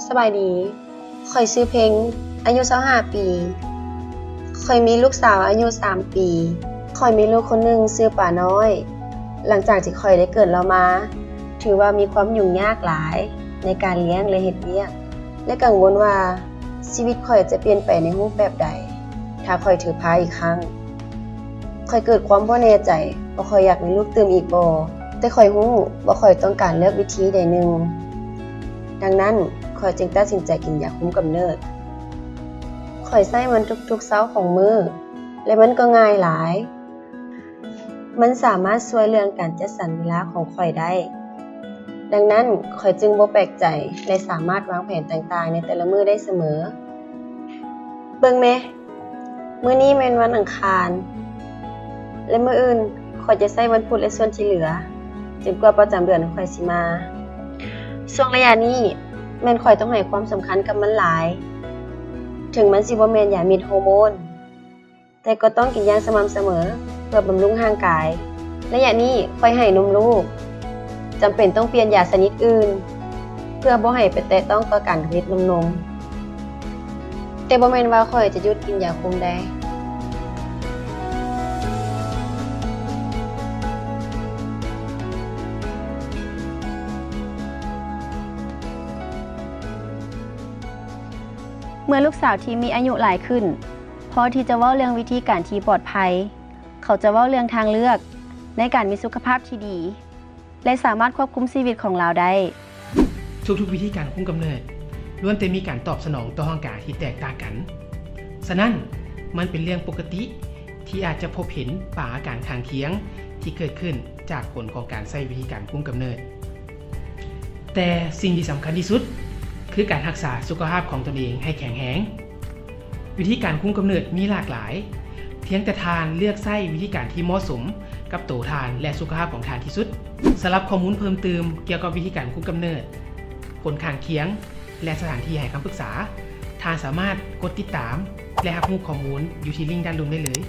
ສະບາຍດີ, ຂ້ອຍຊື່ເພັງ, ອາຍຸຊາວຫ້າປີ. ຂ້ອຍມີລູກສາວອາຍຸສາມປີ. ຂ້ອຍມີລູກຄົນໜຶ່ງຊື່ປານ້ອຍ. ຫຼັງຈາກທີ່ຂ້ອຍໄດ້ເກີດລາວມາ, ຖືວ່າມີຄວາມຫຍຸ້ງຍາກຫຼາຍໃນການລ້ຽງ ແລະ ເຮັດວຽກ, ແລະ ກັງວົນວ່າຊີວິດຂ້ອຍຈະປ່ຽນໄປໃນຮູບແບບໃດ ຖ້າຂ້ອຍຖືພາອີກຄັ້ງ. ຂ້ອຍເກີດຄວາມບໍ່ແນ່ໃຈວ່າຂ້ອຍຢາກມີລູກຕື່ມອີກບໍ່, ແຕ່ຂ້ອຍຮູ້ວ່າຂ້ອຍຕ້ອງການເລືອກວິທີໃດໜຶ່ງ. ດັ່ງນັ້ນ, ຂ້ອຍຈຶ່ງຕັດສິນໃຈກິນຢາຄຸມກຳເນີດ. ຂ້ອຍໃຊ້ມັນທຸກໆເຊົ້າຂອງມື້ ແລະ ມັນກໍງ່າຍຫຼາຍ. ມັນສາມາດຊ່ວຍເລື່ອງການຈັດສັນເວລາຂອງຂ້ອຍໄດ້. ດັ່ງນັ້ນ, ຂ້ອຍຈຶ່ງບໍ່ແປກໃຈ ແລະ ສາມາດວາງແຜນຕ່າງໆໃນແຕ່ລະມື້ໄດ້ສະເໝີ. ເບິ່ງແມ, ມື້ນີ້ແມ່ນວັນອັງຄານ ແລະ ມື້ອື່ນຂ້ອຍຈະໃຊ້ວັນພຸດ ແລະ ສ່ວນທີ່ເຫຼືອ ຈົນກວ່າປະຈຳເດືອນຂອງຂ້ອຍຊິມາ. ຊ່ວງໄລຍະນີ້ແມ່ນຂ້ອຍຕ້ອງໃຫ້ຄວາມສຳຄັນກັບມັນຫຼາຍ, ເຖິງມັນຊິບໍ່ແມ່ນຢາເມັດໂຮໂມນ, ແຕ່ກໍຕ້ອງກິນຢ່າງສະໝ່ຳສະເໝີເພື່ອບຳລຸງຮ່າງກາຍ. ໄລຍະນີ້ຂ້ອຍໃຫ້ນົມລູກ, ຈຳເປັນຕ້ອງປ່ຽນຢາຊະນິດອື່ນ ເພື່ອບໍ່ໃຫ້ໄປແຕະຕ້ອງຕໍ່ການຜະລິດນ້ຳນົມ. ແຕ່ບໍ່ແມ່ນວ່າຂ້ອຍຈະຢຸດກິນຢາຄຸມໄດ້. ເມື່ອລູກສາວທີ່ມີອາຍຸຫຼາຍຂຶ້ນ ພໍທີ່ຈະເວົ້າເລື່ອງວິທີການທີ່ປອດໄພ, ເຂົາຈະເວົ້າເລື່ອງທາງເລືອກໃນການມີສຸຂະພາບທີ່ດີ ແລະ ສາມາດຄວບຄຸມຊີວິດຂອງລາວໄດ້. ທຸກໆວິທີການຄຸມກຳເນີດລ້ວນແຕ່ມີການຕອບສະໜອງຕໍ່ຮ່າງກາຍທີ່ແຕກຕ່າງກັນ. ສະນັ້ນ, ມັນເປັນເລື່ອງປົກກະຕິທີ່ອາດຈະພົບເຫັນບາງອາການຂ້າງຄຽງທີ່ເກີດຂຶ້ນຈາກຜົນຂອງການໃຊ້ວິທີການຄຸມກຳເນີດ. ແຕ່ສິ່ງທີ່ສຳຄັນທີ່ສຸດຄືການຮັກສາສຸຂະພາບຂອງຕົນເອງໃຫ້ແຂງແຮງ. ວິທີການຄຸມກຳເນີດມີຫຼາກຫຼາຍ, ພຽງແຕ່ທ່ານເລືອກໃຊ້ວິທີການທີ່ເໝາະສົມກັບໂຕທ່ານ ແລະ ສຸຂະພາບຂອງທ່ານທີ່ສຸດ. ສຳລັບຂໍ້ມູນເພີ່ມຕື່ມກ່ຽວກັບວິທີການຄຸມກຳເນີດ, ຜົນຂ້າງຄຽງ ແລະ ສະຖານທີ່ໃຫ້ຄຳປຶກສາ, ທ່ານສາມາດກົດຕິດຕາມ ແລະ ຮັບຮູ້ຂໍ້ມູນຢູ່ທີ່ລິ້ງດ້ານລຸ່ມໄດ້ເລີຍ.